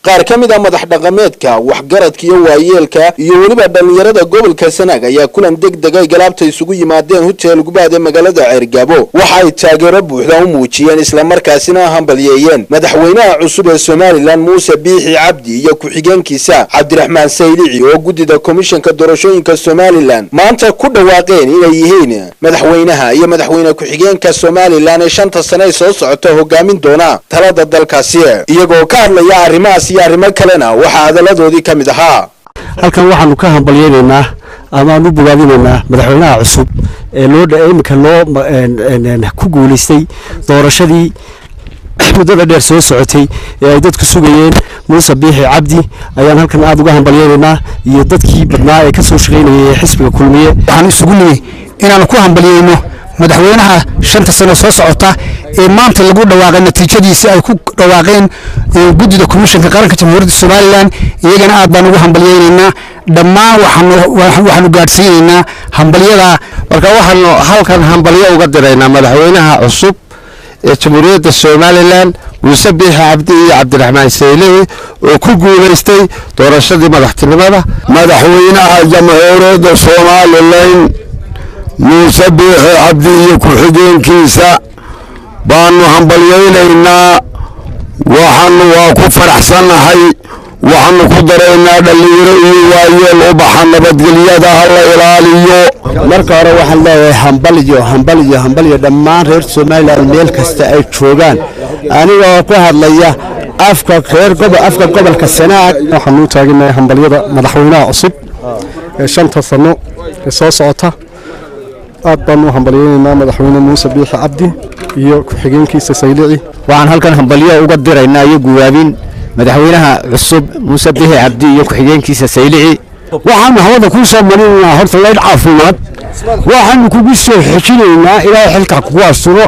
Qaar ka mid ah madax dhaqameedka, waxgaradka iyo waayeelka iyo weliba dhallinyarada gobolka Sanaag ayaa kulan deg deg ay galaabta isugu yimaadeen hotel Gubaad ee magaalada Ceergaabo waxa ay taageero buuxda u muujiyeen, islamarkaasina hambalyeeyeen madaxweynaha cusub ee Somaliland Muuse Biixi Cabdi iyo ku-xigeenkiisa Cabdiraxmaan Saylici, oo guddida komishanka doorashooyinka Somaliland maanta ku dhawaaqeen inay yihiin madaxweynaha iyo madaxweyne ku-xigeenka Somaliland ee 5ta sane ay soo socota hogaamin doona talada dalkaasi. Iyagoo ka hadlaya arrimahaas iyo arrimo kalena, waxaa hadaladoodii ka mid ahaa: Halkan waxaanu ka hambalyeynaynaa ama aan u bogaadinaynaa madaxweynaha cusub ee loo iminka loo ku guulaystay doorashadii muddada dheer soo socotay ee ay dadku sugayeen, Muuse Biixi Cabdi ayaan halkan aada uga hambalyeynaynaa iyo dadkii badnaa ee ka soo shaqaynayay xisbiga Kulmiye. Waxaan isugu nimi inaanu ku hambalyeyno madaxweynaha 5ta sano soo socota ee maanta lagu dhawaaqay natiijadiisi ay ku dhawaaqeen guddida komishanka qaranka Jamhuuriyadda Somaliland. Iyagana aad baan ugu hambalyeynaynaa. Dhammaan waxaanu gaadhsiinaynaa hambalyada. Marka waxaanu halkan hambalyo uga diraynaa madaxweynaha cusub ee Jamhuuriyadda Somaliland Muuse Biixi Cabdi iyo Cabdiraxmaan Saylici oo ku guulaystay doorashadii madaxtinimada. Madaxweynaha Jamhuuriyadda Somaliland Muuse Biixi Cabdi iyo ku-xigeenkiisa baanu hambalyaynaynaa. Waxaanu waa ku faraxsannahay. Waxaanu ku daraynaa dhallinyaro iyo waayeel u baxa nabadgelyada ha la ilaaliyo. Marka hore waxaan leeyahay hambalyo, hambalyo, hambalyo dhammaan reer Somaliland meel kasta ay joogaan, anigoo ku hadlaya afka reer afka gobolka Sanaag. Waxaanu u taaganahay hambalyada madaxweynaha cusub ee 5ta sano ee soo socota. Aad baan u hambalyeynaynaa madaxweyne Muuse Biixi Cabdi iyo ku-xigeenkiisa Saylici. Waxaan halkan hambalyo uga diraynaa iyo guwaabin madaxweynaha cusub Muuse Biixi Cabdi iyo ku-xigeenkiisa Saylici. Waxaanu hawada kuu soo marinaynaa horta laydh caafimaad, waxaanu kugu soo xejinaynaa Ilaahay xilka kugu asturo.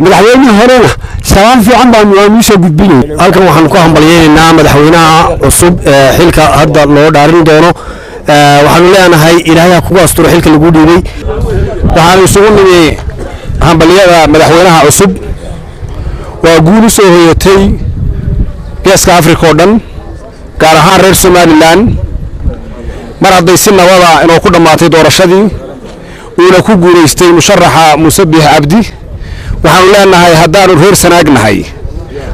Madaxweynihii horena salaan fiican baanu waanu soo gudbinay. Halkan waxaanu ku hambalyeynaynaa madaxweynaha cusub ee xilka hadda loo dhaarin doono. Waxaanu leenahay Ilaahay ha kugu asturo xilka lagu dhiibay. Waxaanu isugu nimi hambalyada madaxweynaha cusub. Waa guul u soo hoyatay Geeska Afrika oo dhan, gaar ahaan reer Somaliland, mar hadday si nabada inuu ku dhammaatay doorashadii uuna ku guulaystay musharaxa Muuse Biix Cabdi. Waxaanu leenahay haddaanu reer Sanaag nahay,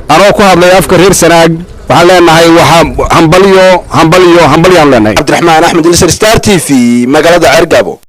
anoo ku hadlay afka reer Sanaag, waxaan leenahay waxa hambalyo, hambalyo, hambalyaanu leenahay. Cabdiraxmaan Axmed Ilsar, Star TV, magaalada Ceergaabo.